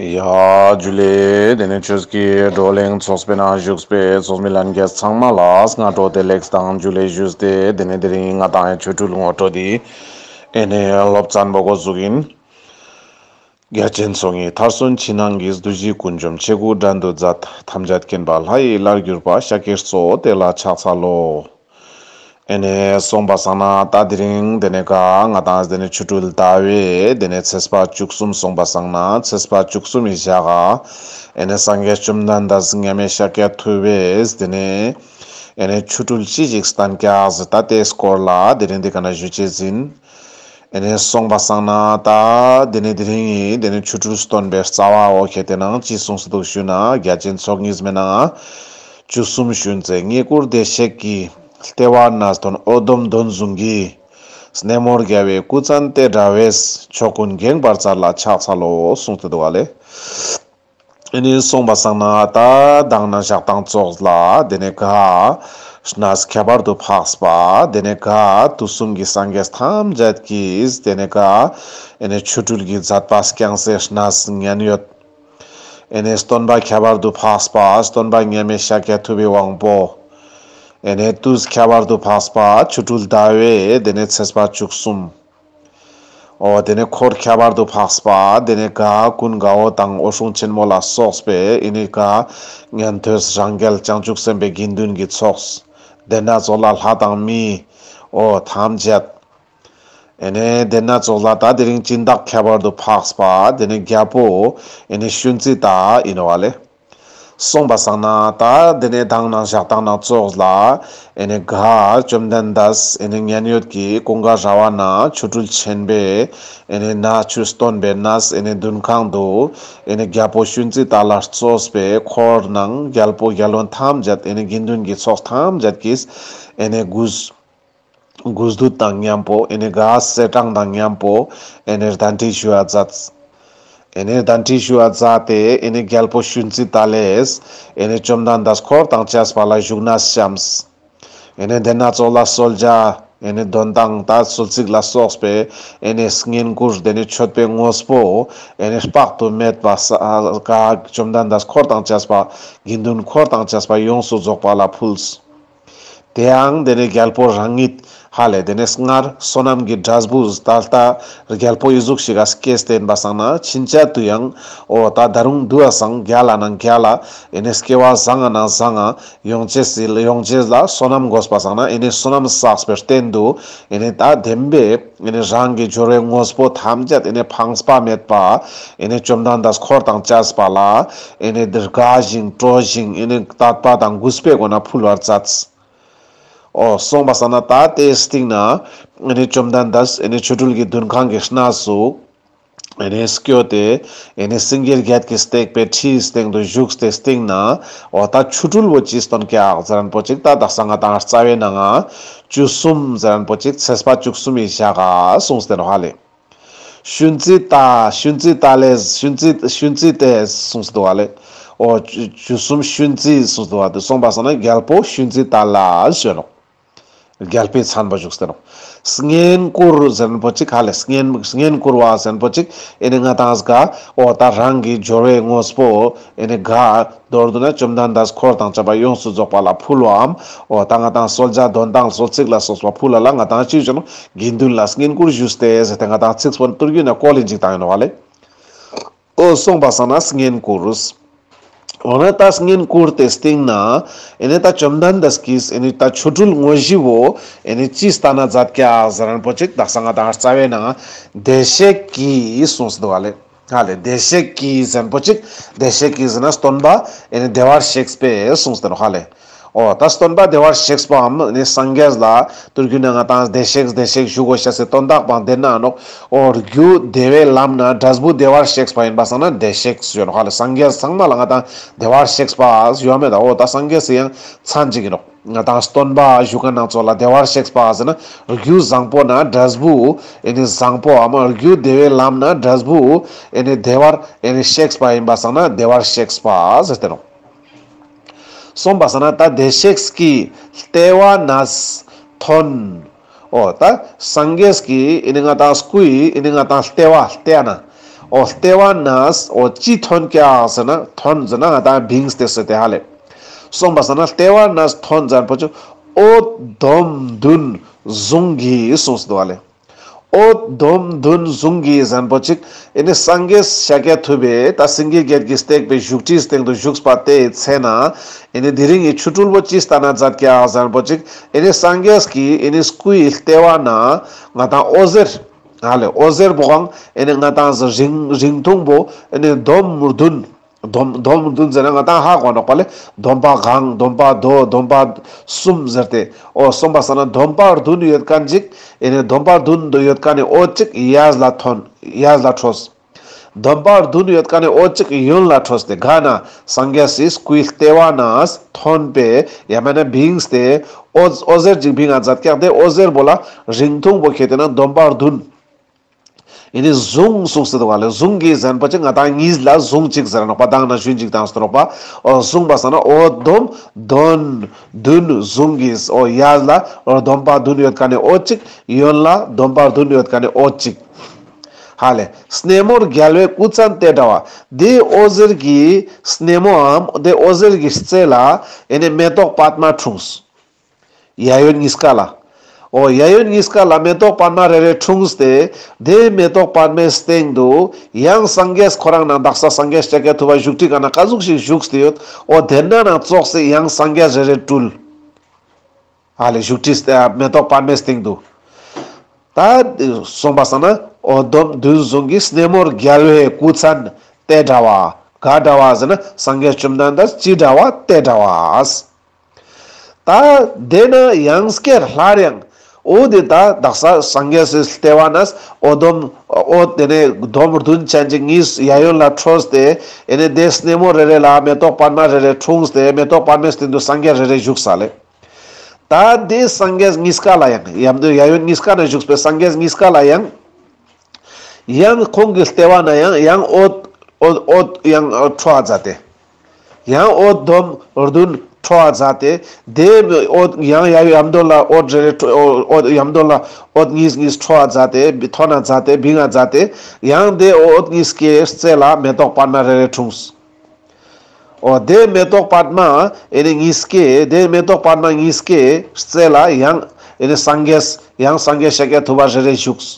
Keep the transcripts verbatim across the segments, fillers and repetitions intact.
ཡ་ཇུ་ལེ། དེ་ནས་ཆོས་ཀྱི་བགྲོ་གླེང་ཚོགས་པའི་ནང་བཞུགས་པའི་ཚོགས་མི་ལྷན་རྒྱས་ཚང་མ་ལ་སྔ་དྲོ་བདེ་ལེགས་དང་ཇུ་ལེ་ཞུས་ཏེ། དེ་ནས་དེ་རིང་ང་དང་ཆོ་འཕྲུལ་ངོ་སྤྲོད་དེ་ཨེ་ནས་སློབ་ཚན་པོ་འགོ་བཙུགས་ཡིན། རྒྱ་ཆེན་ཚོགས་གཉིས་མཐར་སོན་ཕྱི་ནང་གི། བདུད་བཞིའི་ཀུན་འཇོམས་མཆེད་དགུ་བྲན་དུ་མཛད། ཐམས་ཅད་མཁྱེན་པ་ལྷ་ཡི་ལྷར་གྱུར་པ། ཤཱཀྱའི་གཙོ་བོ་དེ་ལ་ཕྱག་འཚལ་ལོ། ཨེ་ནས་སོང་པ་སང་ན་ད་དེ་རིང་དེ་ནས་ག་ང་དང་དེ་ནས་ཆོ་འཕྲུལ་ཟླ་བའི་དེ་ནས་ཚེས་པ་བཅུ་གསུམ་སོང་པ་སང་ན་ཚེས་པ་བཅུ་གསུམ་མི་ཞག་ག་ཨེ་ནས་སངས་རྒྱས་བཅོམ་ལྡན་འདས་མཉམ་མེད་ཤཱཀྱ་ཐུབ་པས་དེ་ནས་ཨེ་ནས་ཆོ་འཕྲུལ་ཅི་ཞིག་བསྟན་ཀྱག་ཟེར་ད་དེའི་སྐོར་ལ་དེ་རིང་འདི་ག་ན་ཞུ་ཅེས་ཡིན། ཨེ་ནས་སོང་པ་སང་ན་ད་དེ་ནས་དེ་རིང་ངི་དེ་ནས་ཆོ་འཕྲུལ་སྟོན་པའི་རྩ་བའོ་ཁྱེད་དེ་ནང་ཅི་གསུངས་སུ་འདུག་ཞུ་ན། རྒྱ་ཆེན་ཚོགས་གཉིས་མའི་ནང་བཅུ་གསུམ་ཞུན་ཚེ་རྙེད་བཀུར་བདེ་གཤེགས་ཀྱི། ལྟེ་བ་ན་སྟོན་འོད་འདོམ་འདོན་ཟུང་གི། སྣེ་མོར་རྒྱལ་བའི་སྐུ་བཙན་དེ་འདྲ་བས། ཕྱོགས་ཀུན་འགེངས་པར་མཛད་ལ་ཕྱག་འཚལ་ལོ་གསུངས་ཏེ་འདུག་ག་ལེ། ཨེ་ནས་སོང་པ་སང་ན་ད་མདང་ན་ཞག་དང་ཙོགས་ལ་དེ་ནས་ག་གནས་ཁྱད་པར་དུ་འཕགས་པ་དེ་ནས་ག་དུས་གསུམ་གྱི་སངས་རྒྱས་ཐམས་ཅད་ཀྱིས་དེ་ནས་ག་ཨེ་ནས་ཆོ་འཕྲུལ་གྱི་མཛད་པ་བསྐྱངས་སེ་གནས་མཉན་ཡོད། ཨེ་ནས་སྟོན་པ་ཁྱད་པར་དུ་འཕགས་པ་སྟོན་པ་མཉམ་མེད་ཤཱཀྱ་ཐུབ་པའི་དབང་པོ། ཨེ་ནས་དུས་ཁྱད་པར་དུ་འཕགས་པ་ཆོ་འཕྲུལ་ཟླ་བའི་དེ་ནས་ཚེས་པ་བཅུ་གསུམ། འོ་དེ་ནས་འཁོར་ཁྱད་པར་དུ་འཕགས་པ་དེ་ནས་ག་ཀུན་དགའ་བོ་དང་འོད་སྲུང་ཆེན་མོ་ལ་སོགས་པའི་ཨེ་ནས་ག་ཉན་ཐོས་རང་རྒྱལ་བྱང་ཆུབ་སེམས་དཔའི་དགེ་འདུན་གྱི་ཚོགས། དེ་ན་ཙོགས་ལ་ལྷ་དང་མི་འོ་ཐམས་ཅད། ཨེ་ནས་དེ་ན་ཙོགས་ལ་ད་དེ་རིང་སྦྱིན་བདག་ཁྱད་པར་དུ་འཕགས་པ་དེ་ནས་རྒྱལ་པོ་ཨེ་ནས་ཤུན་ཙི་ཏ་ཨིན་ནོག་ལེ། སོང་པ་སང་ན་ད་དེ་ནས་མདང་ན་ཞག་དང་ན་ཙོགས་ལ་ཨེ་ནས་ག་བཅོམ་ལྡན་འདས་ཨེ་ནས་མཉན་ཡོད་ཀྱི་ཀུན་དགའ་ར་བ་ན་ཆོ་འཕྲུལ་ཆེན་པོའི་ཨེ་ནས་ན་ཆོས་སྟོན་པའི་ནས་ཨེ་ནས་འདུན་ཁང་དུ་ཨེ་ནས་རྒྱལ་པོ་ཤུན་ཙི་ཏ་ལ་གཙོས་པའི་འཁོར་ནང་རྒྱལ་པོ་རྒྱལ་བློན་ཐམས་ཅད་ཨེ་ནས་དགེ་འདུན་གྱི་ཚོགས་ཐམས་ཅད་ཀྱིས་ཨེ་ནས་གུས་གུས་འདུད་དང་མཉམ་པོ་ཨེ་ནས་ག་གསེར་སྦྲང་དང་མཉམ་པོ་ཨེ་ནས་གདན་འདྲེན་ཞུ་བ་མཛད། ཨེ་ནས་གདན་འདྲེན་ཞུ་བ་མཛད་དེ་ཨེ་ནས་རྒྱལ་པོ་ཤུན་ཙི་ཏ་ལས་ཨེ་ནས་བཅོམ་ལྡན་འདས་འཁོར་དང་བཅས་པ་ལ་བཞུགས་གནས་བཤམས། ཨེ་ནས་དེ་ན་ཙོགས་ལ་གསོལ་ཇ་ཨེ་ནས་འདོན་སྟངས་ད་གསོལ་ཚིགས་ལ་སོགས་པའི་ཨེ་ནས་བསྙེན་བཀུར་དེ་ནས་མཆོད་པའི་དངོས་པོ་ཨེ་ནས་དཔག་ཏུ་མེད་པ་ས་ག་བཅོམ་ལྡན་འདས་འཁོར་དང་བཅས་པ་དགེ་འདུན་འཁོར་དང་བཅས་པ་ཡོངས་སུ་རྫོགས་པ་ལ་ཕུལ། དེའང་དེ་ནས་རྒྱལ་པོ་རང་ཉིད་ཧ་ལས་དེ་ནས་སྔར་བསོད་ནམས་ཀྱི་འབྲས་བུ་ད་ལྟ་རྒྱལ་པོ་ཨི་ཟུག་ཞིག་ག་སྐྱེས་ཏེ་ཡིན་པ་སང་ན་ཕྱིན་ཆད་དུ་ཡང་འོ་ད་ད་རུང་དུ་བ་སང་རྒྱལ་ལ་ནང་རྒྱལ་ལ་ཨེ་ནས་སྐྱེ་བ་བཟང་ང་ནང་བཟང་ང་ཡོང་ཅེས་སི་ཡོང་ཅེས་ལ་བསོད་ནམས་དགོས་པ་སང་ན་ཨེ་ནས་བསོད་ནམས་བསགས་པའི་རྟེན་དུ་ཨེ་ནས་ད་བདེན་པའི་ཨེ་ནས་རང་གི་འབྱོར་བའི་དངོས་པོ་ཐམས་ཅད་ཨེ་ནས་ཕངས་པ་མེད་པ་ཨེ་ནས་བཅོམ་ལྡན་འདས་འཁོར་དང་བཅས་པ་ལ་ཨེ་ནས་དགའ་ཞིང་སྤྲོ་ཞིང་ཨེ་ནས་དད་པ་དང་གུས་པའི་སྒོ་ནས་ཕུལ་བར་མཛད། འོ་སོང་པ་སང་ན་ད་དེའི་སྟེང་ན་ཨེ་ནས་བཅོམ་ལྡན་འདས་ཨེ་ནས་ཆོ་འཕྲུལ་གྱི་འདུན་ཁང་གི་གནས་སུ་ཨེ་ནས་སྐྱོད་དེ་ཨེ་ནས་སེང་གེ་བརྒྱད་ཀྱིས་བཏེགས་པའི་ཁྲིའི་སྟེང་དུ་བཞུགས་ཏེ་སྟེང་ན་འོ་ད་ཆོ་འཕྲུལ་བོ་ཅི་སྟོན་ཀྱག་ཟེར་ན་པོ་ཅིག་ད་དག་ས་ང་དང་རྩ་བའི་ནང་ང་བཅུ་གསུམ་ཟེར་ན་པོ་ཅིག་ཚེས་པ་བཅུ་གསུམ་མི་ཞག་ག་གསུངས་ཏེ་ནོག་ཧ་ལེ། ཤུན་ཙི་ཏ་ཤུན་ཙི་ཏ་ལས་ཤུན་ཙི་ཤུན་ཙི་ཏས་གསུངས་ཏེ་འདུག་ལེ། འོ་བཅུ་བཅུ་གསུམ་ཤུན་ཙི་གསུངས་ཏེ་འདུག་ལེ། སོང་པ་སང་ན་རྒྱལ་པོ་ཤུན་ཙི་ཏ་ལ་ཞུ་ནོག། རྒྱལ་པོའི་མཚན་པོ་བཞུགས་ཏེ་ནོག། བསྙེན་བཀུར་ཟེར་ན་པོ་ཅིག་ཧ་ལེ་བསྙེན་བསྙེན་བཀུར་བ་ཟེར་ན་པོ་ཅིག་ཨེ་ནས་ང་དང་ག་འོ་ད་རང་གི་འབྱོར་བའི་དངོས་པོ་ཨེ་ནས་ག་མདོར་བསྡུ་ན་བཅོམ་ལྡན་འདས་འཁོར་དང་བཅས་པ་ཡོངས་སུ་རྫོགས་པ་ལ་ཕུལ་བའམ། འོ་ད་ང་དང་གསོལ་ཇ་འདོན་སྟངས་གསོལ་ཚིགས་ལ་སོགས་པ་ཕུལ་ལ་ལ་ང་དང་ཅི་ཞུ་ནོག། དགེ་འདུན་ལ་བསྙེན་བཀུར་ཞུས་ཏེ་ཟེར་ཏེ་ང་དང་ཚིག་པོ་ཏུར་གུ་ན་བཀོལ་ལེན་ཅིག་བཏང་ཡིན་ནོག་ལེ། འོ་སོང་པ་སང་ན་བསྙེན་བཀུར། འོ་ན་ད་བསྙེན་བཀུར་ཏེ་སྟེང་ན་ཨེ་ནས་ད་བཅོམ་ལྡན་འདས་ཀྱིས་ཨེ་ནས་ད་ཆོ་འཕྲུལ་དངོས་གཞི་བོ་ཨེ་ནས་ཅི་སྟན་ན་མཛད་ཀྱག་ཟེར་ན་པོ་ཅིག་དག་ས་ང་དང་རྩ་བའི་ནང་བདེ་གཤེགས་ཀྱིས་གསུངས་ཏེ་འདུག་ལེ། ཧ་ལེ་བདེ་གཤེགས་ཀྱིས་ཟེར་ན་པོ་ཅིག་བདེ་གཤེགས་ཀྱིས་ཟེར་ན་སྟོན་པ་ཨེ་ནས་བདེ་བར་གཤེགས་པས་གསུངས་ཏེ་ནོག་ཧ་ལེ། འོ་ད་སྟོན་པ་བདེ་བར་གཤེགས་པའམ་ཨེ་ནས་སངས་རྒྱས་ལ་ཏུར་གུ་ན་ང་དང་བདེ་གཤེགས་བདེ་གཤེགས་ཞུ་དགོས་ཤེས་སི་དོན་དག་པོའང་དེ་ན་ནོག། འོ་རྒྱུ་བདེ་བའི་ལམ་ན་འབྲས་བུ་བདེ་བར་གཤེགས་པ་ཡིན་པ་སང་ན་བདེ་གཤེགས་ཞུ་ནོག་ཧ་ལེ། སངས་རྒྱས་ཚང་མ་ལ་ང་དང་བདེ་བར་གཤེགས་པ་ཞུ་བ་མེད་ད། འོ་ད་སངས་རྒྱས་སི་ཡང་མཚན་ཅིག་ཡིན་ནོག། ང་དང་སྟོན་པ་ཞུ་མཁན་ནང་ཚོགས་ལ་བདེ་བར་གཤེགས་པ་ཟེར་ན་རྒྱུ་བཟང་པོ་ན་འབྲས་བུ་ཨེ་ནི་བཟང་པོའམ་རྒྱུ་བདེ་བའི་ལམ་ན་འབྲས་བུ་ཨེ་ནི་བདེ་བར་ཨེ་ནི་གཤེགས་པ་ཡིན་པ་སང་ན་བདེ་བར་གཤེགས་པ་ཟེར་ཏེ་ནོག། སོང་པ་སང་ན་ད་བདེ་གཤེགས་ཀྱི་ལྟེ་བ་ན་སྟོན། འོ་ད་སངས་རྒྱས་ཀྱི་ཨེ་ནི་ང་དང་སྐུའི་ཨེ་ནི་ང་དང་ལྟེ་བ་ལྟེ་ན། འོ་ལྟེ་བ་ནས་འོ་ཅི་ཐོན་ཀྱག་ཟེར་ན་ཐོན་ཟེར་ན་ང་དང་བིངས་ཏེ་ཟེར་ཏེ་ཧ་ལེ། སོང་པ་སང་ན་ལྟེ་བ་ནས་ཐོན་ཟེར་ན་པོ་ཅིག་འོད་འདོམ་བདུན་ཟུང་གིས་གསུངས་སུ་འདུག་ཧ་ལེ། འོད་འདོམ་བདུན་ཟུང་གིས་ཟེར་ན་པོ་ཅིག་ཨེ་ནི་སངས་རྒྱས་ཤཱཀྱ་ཐུབ་པས་ད་སེང་གེ་བརྒྱད་ཀྱིས་བཏེགས་པའི་བཞུགས་ཁྲིའི་སྟེང་དུ་བཞུགས་པ་དེའི་ཚེ་ན་ཨེ་ནི་དེ་རིང་གི་ཆོ་འཕྲུལ་པོ་ཅི་སྟན་ན་མཛད་ཀྱག་ཟེར་ན་པོ་ཅིག་ཨེ་ནི་སངས་རྒྱས་ཀྱི་ཨེ་ནི་སྐུའི་ལྟེ་བ་ན་ང་དང་འོད་ཟེར་ཧ་ལེ། འོད་ཟེར་པོའང་ཨེ་ནི་ང་དང་རིང་རིང་ཐུང་པོ་ཨེ་ནི་འདོམ་བདུན། འདོམ་འདོམ་བདུན་ཟེར་ན་ང་དང་ཧ་གོ་ནོག་པ་ལེ། འདོམ་པ་གང་། འདོམ་པ་མདོ། འདོམ་པ་གསུམ་ཟེར་ཏེ། འོ་སོང་པ་སང་ན་འདོམ་པ་བདུན་ཡོད་མཁན་ཅིག་ཨེ་ནི་འདོམ་པ་བདུན་དུ་ཡོད་མཁན་ནི་འོད་ཅིག་གཡས་ལ་ཐོན། གཡས་ལ་འཕྲོས། འདོམ་པ་བདུན་ཡོད་མཁན་ནི་འོད་ཅིག་གཡོན་ལ་འཕྲོས་ཏེ་ག་ན་སངས་རྒྱས་སི་སྐུའི་ལྟེ་བ་ནས་ཐོན་པའི་ཡང་མེད་ན་བིངས་ཏེ་འོད་འོད་ཟེར་ཅིག་བིང་ང་མཛད་ཀྱག་དེ་འོད་ཟེར་པོ་ལ་རིང་ཐུང་པོ་ཁྱེར་ཏེ་ན་འདོམ་པ་བདུན། ཨེ་ནི་ཟུང་གསུངས་སུ་འདུག་པ་ལེ། ཟུང་གིས་ཟེར་ན་པོ་ཅིག་ང་དང་གཉིས་ལ་ཟུང་གཅིག་ཟེར་ནོག་པ། དང་ན་ཞུན་ཅིག་དང་སུ་ནོག་པ། འོ་གསུངས་པ་སང་ན་འོད་འདོམ་བདུན་བདུན་ཟུང་གིས། འོ་གཡས་ལ་འདོམ་པ་བདུན་ཡོད་མཁན་ནི་འོད་ཅིག་གཡོན་ལ་འདོམ་པ་བདུན་ཡོད་མཁན་ནི་འོད་ཅིག་ཧ་ལེ། སྣེ་མོར་རྒྱལ་བའི་སྐུ་མཚན་དེ་འདྲ་བ། དེ་འོད་ཟེར་གྱི་སྣེ་མོའམ་དེ་འོད་ཟེར་གྱི་རྩེ་ལ་ཨེ་ནི་མེ་ཏོག་པདྨ་འཁྲུངས། གཡས་གཡོན་གཉིས་ཀ་ལ། འོ་གཡས་གཡོན་གཉིས་ཀ་ལ་མེ་ཏོག་པདྨ་རེ་རེ་འཁྲུངས་ཏེ། དེ་མེ་ཏོག་པདྨའི་སྟེང་དུ་ཡང་སངས་རྒྱས་ཁོ་རང་ནང་དག་ས་སངས་རྒྱས་ཤཱཀྱ་ཐུབ་པ་བཞུགས་ཁྲི་ག་ན་ཀ་ཟུག་ཞིག་བཞུགས་ཏེ་ཡོད། འོ་དེ་ན་ནང་ཙོགས་སེ་ཡང་སངས་རྒྱས་རེ་རེ་སྤྲུལ། ཧ་ལེ་བཞུགས་ཁྲི་མེ་ཏོག་པདྨའི་སྟེང་དུ། ད་སོང་པ་སང་ན་འོད་འདོམ་བདུན་ཟུང་གིས་སྣེ་མོར་རྒྱལ་བའི་སྐུ་མཚན་དེ་འདྲ་བ། ག་འདྲ་བ་ཟེར་ན་སངས་རྒྱས་བཅོམ་ལྡན་འདས་ཅི་འདྲ་བ་དེ་འདྲ་བ། ད་དེ་ན་ཡང་སྐྱར་སླར་ཡང་འོ་དེ་ད་དག་ས་སངས་རྒྱས་སི་ལྟེ་བ་ནས་འོད་འདོམ་འོད་དེ་ནས་འདོམ་བདུན་ཅན་གྱི་གཉིས་གཡས་གཡོན་ལ་འཕྲོས་ཏེ་ཨེ་ནི་དེ་སྣེ་མོ་རེ་རེ་ལ་མེ་ཏོག་པདྨ་རེ་རེ་འཁྲུངས་ཏེ་མེ་ཏོག་པདྨའི་སྟེང་དུ་སངས་རྒྱས་རེ་རེ་བཞུགས་ས་ལེ། ད་དེ་སངས་རྒྱས་གཉིས་ཀ་ལ་ཡང་ཡང་དུ་གཡས་གཡོན་གཉིས་ཀ་ན་བཞུགས་པའི་སངས་རྒྱས་གཉིས་ཀ་ལ་ཡང་ཡང་ཁོང་གི་ལྟེ་བ་ན་ཡང་ཡང་འོད་འོད་འོད་ཡང་འཕྲོ་བ་མཛད་དེ། ཡང་འོད་འདོམ་བདུན་འཕྲོ་བ་མཛད་དེ། དེ་འོད་ཡང་ཡང་ཡང་དོན་ལ་འོད་རེ་རེ་འཕྲོ་འོད་ཡང་དོན་ལ་འོད་གཉིས་གཉིས་འཕྲོ་བ་མཛད་དེ་ཐོན་ན་མཛད་དེ་བིང་ང་མཛད་དེ། ཡང་དེ་འོད་གཉིས་ཀའི་རྩེ་ལ་མེ་ཏོག་པདྨ་རེ་རེ་འཁྲུངས། འོ་དེ་མེ་ཏོག་པདྨ་ཨེ་ནི་གཉིས་ཀའི་དེ་མེ་ཏོག་པདྨ་གཉིས་ཀའི་རྩེ་ལ་ཡང་ཨེ་ནི་སངས་རྒྱས་ཡང་སངས་རྒྱས་ཤཱཀྱ་ཐུབ་པ་རེ་རེ་བཞུགས།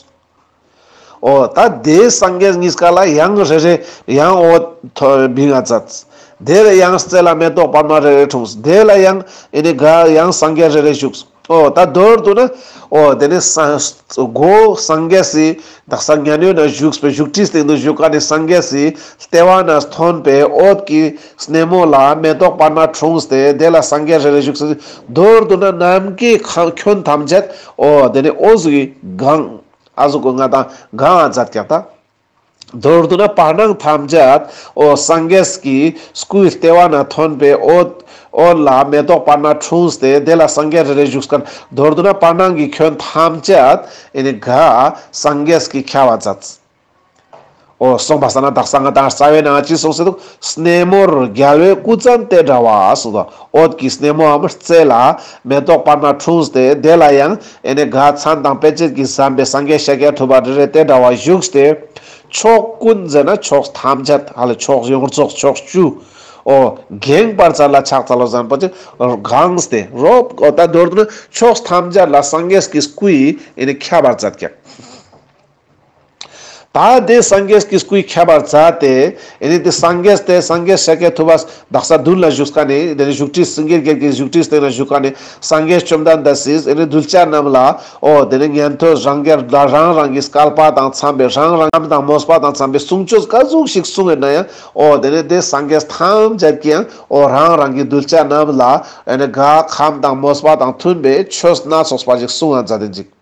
འོ་ད་དེ་སངས་རྒྱས་གཉིས་ཀ་ལ་ཡང་རེ་རེ་ཡང་འོད་ཐོ་བིང་ང་མཛད། དེ་ལ་ཡང་རྩེ་ལ་མེ་ཏོག་པདྨ་རེ་རེ་འཁྲུངས། དེ་ལ་ཡང་ཨེ་ནི་ག་ཡང་སངས་རྒྱས་རེ་རེ་བཞུགས། འོ་ད་མདོར་བསྡུ་ན་འོ་དེ་ནི་ས་གོ་སངས་རྒྱས་སི་དག་ས་མཉན་ཡོད་ན་བཞུགས་པའི་བཞུགས་ཁྲིའི་སྟེང་དུ་བཞུགས་མཁན་ནི་སངས་རྒྱས་སི་ལྟེ་བ་ནས་ཐོན་པའི་འོད་ཀྱི་སྣེ་མོ་ལ་མེ་ཏོག་པདྨ་འཁྲུངས་ཏེ་དེ་ལ་སངས་རྒྱས་རེ་རེ་བཞུགས་ཟེར། མདོར་བསྡུ་ན་ནམ་མཁའི་ཁ་ཁྱོན་ཐམས་ཅད་འོ་དེ་ནི་འོད་ཟེར་གྱི་གང་ཨ་ཟུག་གི་ང་དང་གང་ང་མཛད་ཀྱག་ད། མདོར་བསྡུ་ན་བར་སྣང་ཐམས་ཅད་འོ་སངས་རྒྱས་ཀྱི་སྐུའི་ལྟེ་བ་ན་ཐོན་པའི་འོད་འོད་ལ་མེ་ཏོག་པདྨ་འཁྲུངས་ཏེ་དེ་ལ་སངས་རྒྱས་རེ་རེ་བཞུགས་མཁན། མདོར་བསྡུ་ན་བར་སྣང་གི་ཁྱོན་ཐམས་ཅད་ཨེ་ནི་ག་སངས་རྒྱས་ཀྱིས་ཁྱབ་པ་མཛད། འོ་སོང་པ་སང་ན་དག་ས་ང་དང་རྩ་བའི་ནང་ཅི་གསུངས་སེ་འདུག་སྣེ་མོར་རྒྱལ་བའི་སྐུ་མཚན་དེ་འདྲ་བ་གསུངས་དོ། འོད་ཀྱི་སྣེ་མོའམ་རྩེ་ལ་མེ་ཏོག་པདྨ་འཁྲུངས་ཏེ་དེ་ལ་ཡང་ཨེ་ནི་ག་མཚན་དང་དཔེ་བྱད་ཀྱིས་བསམས་པའི་སངས་རྒྱས་ཤཱཀྱ་ཐུབ་པ་རེ་རེ་དེ་འདྲ་བ་བཞུགས་ཏེ། ཕྱོགས་ཀུན་ཟེར་ན་ཕྱོགས་ཐམས་ཅད་ཧ་ལེ་ཕྱོགས་ཡོངས་རྫོགས་ཕྱོགས་བཅུ། འོ་འགེངས་པར་མཛད་ལ་ཕྱག་འཚལ་ལོ་ཟེར་ན་པོ་ཅིག་གང་སྟེ་རོབ་འོ་ད་མདོར་བསྡུ་ན་ཕྱོགས་ཐམས་ཅད་ལ་སངས་རྒྱས་ཀྱི་སྐུའི་ཨེ་ནི་ཁྱབ་པར་མཛད་ཀྱག་ད་དེ་སངས་རྒྱས་ཀྱི་སྐུའི་ཁྱབ་པར་མཛད་དེ། ཨེ་ནི་དེ་སངས་རྒྱས་དེ་སངས་རྒྱས་ཤཱཀྱ་ཐུབ་པ་དག་ས་མདུན་ལ་བཞུགས་མཁན་ནི་དེ་ནི་བཞུགས་ཁྲི་སེང་གེ་བརྒྱད་ཀྱི་བཞུགས་ཁྲིའི་སྟེང་ན་བཞུགས་མཁན་ནི་སངས་རྒྱས་བཅོམ་ལྡན་འདས་སི་ཨེ་ནི་གདུལ་བྱ་རྣམས་ལ་འོ་དེ་ནི་ཉན་ཐོས་རང་རྒྱལ་རང་རང་གི་སྐལ་པ་དང་འཚམས་པའི་རང་རང་ཉམས་དང་མོས་པ་དང་འཚམས་པའི་གསུང་ཆོས་ག་ཟུག་ཞིག་གསུངས་ཡོད་ན་ཡང་འོ་དེ་ནི་དེ་སངས་རྒྱས་ཐམས་ཅད་ཀྱིས་ཡང་འོ་རང་རང་གི་གདུལ་བྱ་རྣམས་ལ་ཨེ་ནི་ག་ཁམས་དང་མོས་པ་དང་མཐུན་པའི་ཆོས་སྣ་ཚོགས་པ་ཞིག་གསུང་ཡང་མཛད་དེ་འཇིག་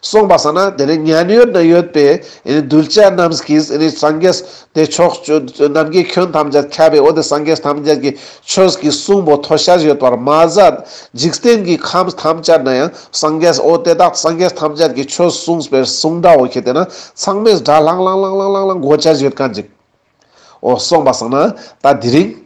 སོང་པ་སང་ན་དེ་ནི་མཉན་ཡོད་ན་ཡོད་པའི་ཨེ་ནི་གདུལ་བྱ་རྣམས་ཀྱིས་ཨེ་ནི་སངས་རྒྱས་དེ་ཕྱོགས་བཅུ་ནམ་མཁའི་ཁྱོན་ཐམས་ཅད་ཁྱབ་པའི་འོ་དེ་སངས་རྒྱས་ཐམས་ཅད་ཀྱི་ཆོས་ཀྱི་གསུང་པོ་ཐོས་ཤེས་ཡོད་པར་མ་ཟད་འཇིག་རྟེན་གྱི་ཁམས་ཐམས་ཅད་ན་ཡང་སངས་རྒྱས་འོ་དེ་དག་སངས་རྒྱས་ཐམས་ཅད་ཀྱི་ཆོས་གསུངས་པའི་གསུང་སྒྲ་འོ་ཁྱེད་དེ་ན་ཚང་མས་སྒྲ་ལྷང་ལྷང་གོ་ཆ་ཡོད་མཁན་ཅིག་འོ་སོང་པ་སང་ན་ད་དེ་རིང་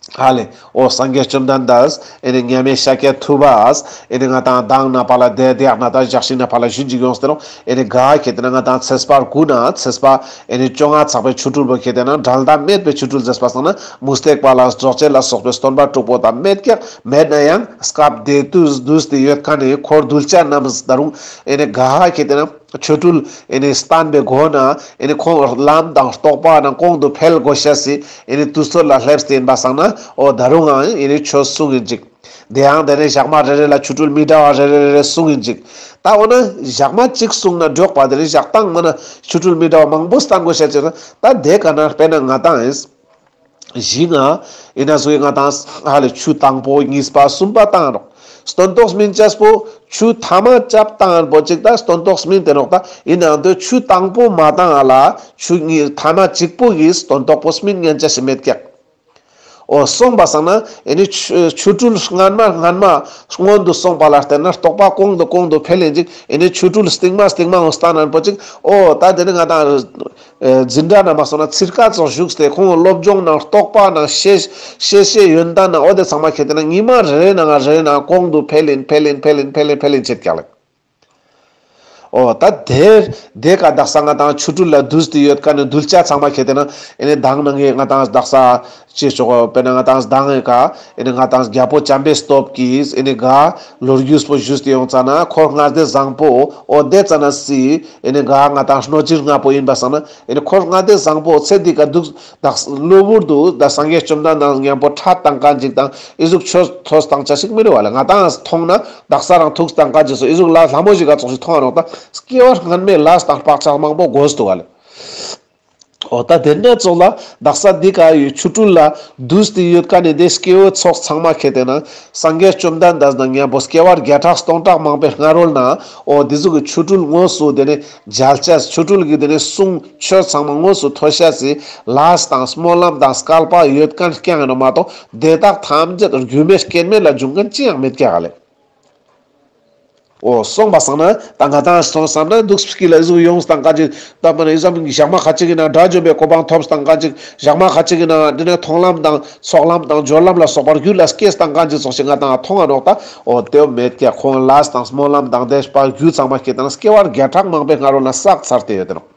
ཧ་ལེ། འོ་སངས་རྒྱས་བཅོམ་ལྡན་འདས་ཨེ་ནི་མཉམ་མེད་ཤཱཀྱ་ཐུབ་པས་ཨེ་ནི་ང་ཏང་མདང་ན་ཕར་ལ་དེ་དེ་ཡག་ན་ད་ཞག་ཤིག་ན་ཕར་ལ་ཞུན་ཅིག་ཡོངས་ཏེ་ནོག། ཨེ་ནི་ག་ཁེ་ཏེ་ན་ང་ཏང་ཚེས་པ་དགུ་ན་ཚེས་པ་ཨེ་ནི་བཅོ་ལྔ་ཚག་པའི་ཆོ་འཕྲུལ་པོ་ཁེ་ཏེ་ན་འགྲན་ཟླ་མེད་པའི་ཆོ་འཕྲུལ་མཛད་པ་སང་ན་མུ་སྟེགས་པ་ལ་རྫོགས་བྱེད་ལ་སོགས་པའི་སྟོན་པ་དྲུག་པོ་དང་མེད་ཀྱག། མེད་ན་ཡང་སྐབས་དེ་དུས་དུས་དེ་ཡོད་ཁན་ནི་འཁོར་གདུལ་བྱ་རྣམས་ད་རུང་ཨེ་ནི་ག་ཁེ་ཏེ་ན་ཆོ་འཕྲུལ་ཨེ་ནི་བསྟན་པའི་སྒོ་ན་ཨེ་ནི་ཁོང་ལམ་དང་རྟོགས་པ་ནང་གོང་དུ་འཕེལ་དགོས་ཤེས་སི་ཨེ་ནི་དུས་ཚོད་ལ་སླེབས་ཏེ་ཡིན་པ་སང་ན་འོ་ད་རུང་ཨེ་ནི་ཆོས་གསུང་ཡིན་ཅིག། དེ་ཡང་དེ་ནི་ཞག་མ་རེ་རེ་ལ་ཆོ་འཕྲུལ་མི་འདྲ་བ་རེ་རེ་རེ་རེ་གསུང་ཡིན་ཅིག། ད་འོ་ན་ཞག་མ་གཅིག་གསུང་ན་འགྲིག་པ་དེ་ནི་ཞག་དང་མ་ན་ཆོ་འཕྲུལ་མི་འདྲ་བ་མང་པོ་བསྟན་དགོས་ཤེས་ཅིག། ད་དེ་ག་ན་དཔེར་ན་ང་ཏང་ཨེ་ནི་གཞི་ན་ཨེ་ནི་ཟུག་ང་ཏང་ཧ་ལེ་ཆུ་དང་པོ་གཉིས་པ་གསུམ་པ་བཏང་རོགས། སྟོན་ཐོག་སྨིན་ཅེས་པོ་ཆུ་ཐ་མ་ཅབ་བཏང་པོ་ཅིག་ད་སྟོན་ཐོག་སྨིན་ཏེ་ནོག། ད་ཡིན་ནའང་དེ་ཆུ་དང་པོ་མ་བཏང་ཨ་ལ་ཆུ་གཉིས་ཐ་མ་གཅིག་པོ་གིས་སྟོན་ཐོག་པོ་སྨིན་ཉན་ཅེས་ཤིག་མེད་ཀྱག། འོ་སོང་པ་སང་ན་ཨེ་ནི་ཆོ་ཆོ་འཕྲུལ་སྔན་མ་སྔན་མ་སྔོན་དུ་སོང་པ་ལ་བརྟེན་ན་རྟོགས་པ་གོང་དུ་གོང་དུ་འཕེལ་ཡིན་ཅིག། ཨེ་ནི་ཆོ་འཕྲུལ་སྟིང་མ་སྟིང་མ་འོ་བསྟན་ན་པོ་ཅིག། འོ་ད་དེ་ནི་ང་ཏང་ཨེ་འཛིན་གྲྭ་ན་མ་སོང་ན་ཚིར་ཀ་ཙོགས་བཞུགས་ཏེ་ཁོང་སློབ་སྦྱོང་ནང་རྟོགས་པ་ནང་ཤེས་ཤེས་ཤེས་ཡོན་ཏན་ནང་འོ་དེ་ཚང་མ་ཁེ་ཏེ་ན་ཉི་མ་རེ་རེ་ནང་རེ་རེ་ནང་གོང་དུ་འཕེལ་ཡིན་འཕེལ་ཡིན་འཕེལ་ཡིན་འཕེལ་ཡིན་འཕེལ་ཡིན་ཆེད་ཀྱག་ལེ། འོ་ད་དེར་དེ་ཀ་དག་ས་ང་ཏང་ཆོ་འཕྲུལ་ལ་འདུས་ཏེ་ཡོད་ཁན་ནི་གདུལ་བྱ་ཚང་མ་ཁེ་ཏེ་ན་ཨེ་ནི་མདང་ནང་གི་ང་ཏང་དག་ས་ཅེས་ཆོག་དཔེར་ན་ང་ཏང་མདང་ངི་ཀ་ཨེ་ནི་ང་ཏང་རྒྱལ་པོ་བྱམས་པའི་སྟོབས་ཀྱིས་ཨེ་ནི་ག་ལོ་རྒྱུས་པོ་ཞུས་ཏེ་ཡོང་ཙ་ན་འཁོར་ལྔ་སྡེ་བཟང་པོ་འོ་དེ་ཙ་ན་སི་ཨེ་ནི་ག་ང་ཏང་གནོད་སྦྱིན་ལྔ་པོ་ཡིན་པ་སང་ན་ཨེ་ནི་འཁོར་ལྔ་སྡེ་བཟང་པོ་ཚེ་འདི་ཀ་འདུག། དག་གློ་བུར་དུ་ད་སངས་རྒྱས་བཅོམ་ལྡན་འདས་མཉམ་པོ་ཕྲད་བཏང་ཁན་ཅིག་དང་ཨི་ཟུག་ཆོས་ཐོས་བཏང་ཆ་ཞིག་མི་རུ་བ་ལེ། ང་ཏང་མཐོང་ན་དག་ས་རང་ཐུགས་བཏང་ཁན་ཅིག་སོ་ཨི་ཟུག་ལ་ལྷ་མོ་ཞིག་ག་ཙོགས་ཤིག་མཐོང་ང་ནོག། ད་སྐྱེ་བ་སྔན་མའི་ལས་དང་བག་ཆགས་མང་པོ་འགོས་འདུག་བ་ལེ། འོ་ད་དེ་ནས་ཙོགས་ལ་དག་ས་འདི་ཀ་ཡོད་ཆོ་འཕྲུལ་ལ་འདུས་ཏེ་ཡོད་ཁན་ནི་དེ་སྐྱེ་བོའི་ཚོགས་ཚང་མ་ཁེ་ཏེ་ན་སངས་རྒྱས་བཅོམ་ལྡན་འདས་དང་མཉམ་པོ་སྐྱེ་བ་བརྒྱ་ཕྲག་སྟོང་ཕྲག་མང་པོའི་སྔ་རོལ་ན་འོ་དེ་ཟུག་གི་ཆོ་འཕྲུལ་དངོས་སུ་དེ་ནས་མཇལ་ཆས་ཆོ་འཕྲུལ་གྱི་དེ་ནས་གསུང་ཆོས་ཚང་མ་དངོས་སུ་ཐོས་ཤེས་སི་ལས་དང་སྨོན་ལམ་དང་སྐལ་པ་ཡོད་ཁན་རྐྱང་ཡིན་ནོག་མ་གཏོགས་དེ་དག་ཐམས་ཅད་རྒྱུ་མེད་རྐྱེན་མེད་ལ་འབྱུང་ཁན་ཅི་ཡང་མེད་ཀྱག་ལེ། འོ་སོང་པ་སང་ན་ད་ང་ཏང་སོང་བསམ་ན་འདུག་སྤྱི་ལ་ཟུག་ཡོངས་བཏང་ཁན་ཅིག་ད་མ་ན་ཨི་ཙམ་ཞག་མ་ཁ་ཅིག་གི་ནང་དགྲ་བཅོམ་པའི་གོ་འཕང་ཐོབ་བཏང་ཁན་ཅིག་ཞག་མ་ཁ་ཅིག་གི་ནང་དེ་ནས་མཐོང་ལམ་དང་ཚོགས་ལམ་དང་སྦྱོར་ལམ་ལ་སོགས་པར་རྒྱུད་ལ་སྐྱེས་བཏང་ཁན་ཅིག་ཙོགས་ཤིག་ང་ཏང་མཐོང་ང་ནོག། ད་འོ་དེ་མེད་ཀྱག། ཁོང་ལས་དང་སྨོན་ལམ་དང་དེ་པ་རྒྱུ་ཚང་མ་སྐྱེས་དང་སྐྱེ་བ་བརྒྱ་ཕྲག་མང་པོའི་སྔ་རོལ་ན་བསགས་ཚར་ཏེ་ཡོད་དེ་ནོག།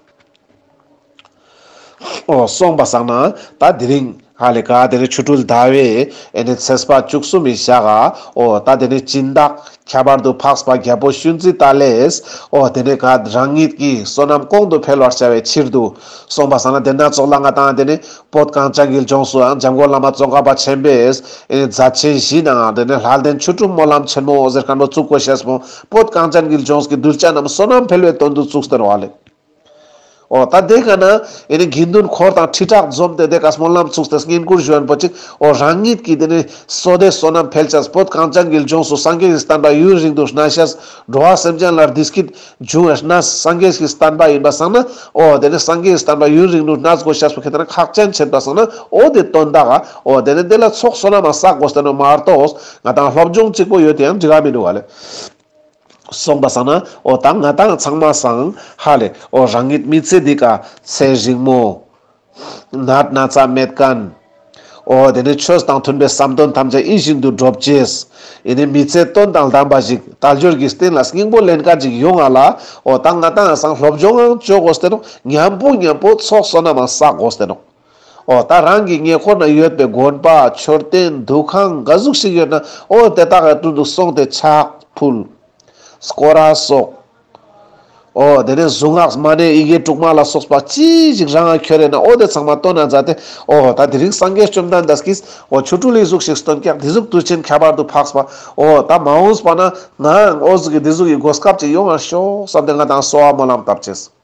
འོ་སོང་པ་སང་ན་ད་དེ་རིང་ཧ་ལེ་ཀ་དེ་ནི་ཆོ་འཕྲུལ་ཟླ་བའི་ཨེ་ནི་ཚེས་པ་བཅུ་གསུམ་མི་ཞག་ག་འོ་ད་དེ་ནི་སྦྱིན་བདག་ཁྱད་པར་དུ་འཕགས་པ་རྒྱལ་པོ་ཤུན་ཙི་ཏ་ལས་འོ་དེ་ནི་ཀ་རང་ཉིད་ཀྱི་བསོད་ནམས་གོང་དུ་འཕེལ་བར་བྱ་བའི་ཕྱིར་དུ་སོང་པ་སང་ན་དེ་ན་ཙོགས་ལ་ང་ཏང་དེ་ནི་བོད་གངས་ཅན་གྱི་ལྗོངས་སུའང་འཇམ་མགོན་བླ་མ་ཙོང་ཁ་པ་ཆེན་པོས་ཨེ་ནི་མཛད་ཆེན་བཞི་ནང་དེ་ནི་ལྷ་ལྡན་ཆོ་འཕྲུལ་སྨོན་ལམ་ཆེན་མོ་ཟེར་ཁན་པོ་བཙུགས་དགོས་ཤེས་པོ་བོད་གངས་ཅན་གྱི་ལྗོངས་ཀྱི་གདུལ་བྱ་རྣམས་བསོད་ནམས་འཕེལ་བའི་དོན་དུ་བཙུགས་ཏེ་ནོག་ལེ། འོ་ད་དེ་ག་ན་ཨེ་ནི་དགེ་འདུན་འཁོར་དང་ཁྲི་ཕྲག་འཛོམས་ཏེ་དེ་ཀ་སྨོན་ལམ་ཚུགས་ཏེ་བསྙེན་བཀུར་ཞུ་ཡོན་པོ་ཅིག། འོ་རང་ཉིད་ཀྱི་དེ་ནི་བསོད་བདེ་བསོད་ནམས་འཕེལ་ཆས་བོད་གངས་ཅན་གྱི་ལྗོངས་སུ་སངས་རྒྱས་ཀྱི་བསྟན་པ་ཡུན་རིང་དུ་གནས་ཤས། འགྲོ་བ་སེམས་ཅན་ལ་བདེ་སྐྱིད་འབྱུང་བའི་གནས་སངས་རྒྱས་ཀྱི་བསྟན་པ་ཡིན་པ་སང་ན་འོ་དེ་ནི་སངས་རྒྱས་ཀྱི་བསྟན་པ་ཡུན་རིང་དུ་གནས་དགོས་ཤས་པོ་ཁེ་ཏེ་ན་ཁག་ཅན་ཆེན་པ་སང་ན་འོ་དེ་དོན་དག་ག་འོ་དེ་ནི་དེ་ལ་ཚོགས་བསོད་ནམས་བསགས་དགོས་ཏེ་ནོག་མ་གཏོགས་ང་ཏང་སློབ་སྦྱོང་གཅིག་པོ་ཡོད་དེ་ཡང་འགྲིག་ག་མི་འདུག་བ་ལེ། སོང་པ་སང་ན་འོ་ད་ང་ཏང་ཚང་མ་སང་ཧ་ལེ་འོ་རང་ཉིད་མི་ཚེ་འདི་ཀ་ཚེ་རིང་མོ་ནད་ན་ཚ་མེད་ཁན། འོ་དེ་ནི་ཆོས་དང་མཐུན་པའི་བསམ་དོན་ཐམས་ཅད་ཡིད་བཞིན་དུ་འགྲུབ་ཅེས། ཨེ་ནི་མི་ཚེ་དོན་དང་ལྡན་པ་ཞིག་དལ་འབྱོར་གྱི་རྟེན་ལ་སྙིང་པོ་ལེན་ཁན་ཅིག་ཡོང་ང་ལ་འོ་ད་ང་ཏང་སང་སློབ་སྦྱོང་ཡང་བཅོ་དགོས་ཏེ་ནོག། མཉམ་པོ་མཉམ་པོ་ཚོགས་བསོད་ནམས་བསགས་དགོས་ཏེ་ནོག། འོ་ད་རང་གི་ཉེ་འཁོར་ན་ཡོད་པའི་དགོན་པ་མཆོད་རྟེན་འདུ་ཁང་ག་ཟུག་ཞིག་ཡོད་ན་འོ་དེ་དག་གི་དྲུང་དུ་སོང་སྟེ་ཕྱག་ཕུལ། སྐོར་ར་སོགས། འོ་དེ་ནས་གཟུངས་སྔགས་མ་ཎི་ཡི་གེ་དྲུག་མ་ལ་སོགས་པ་ཅི་ཞིག་རང་ང་ཁྱོད་རེ་ན་འོ་དེ་ཚང་མ་སྟོན་ན་མཛད་དེ་འོ་ད་དེ་རིང་སངས་རྒྱས་བཅོམ་ལྡན་འདས་ཀྱིས་འོ་ཆོ་འཕྲུལ་ལི་ཟུག་ཞིག་སྟོན་ཀྱག། དེ་ཟུག་དུས་ཆེན་ཁྱད་པར་དུ་འཕགས་པ་འོ་ད་མ་འོངས་པ་ན་ནའང་འོ་ཟུག་གི་དེ་ཟུག་གི་གོ་སྐབས་ཅིག་ཡོང་བར་ཤོག་བསམ་སྟེ་ང་ཏང་གསོལ་བ་སྨོན་ལམ་བཏབ་ཅེས།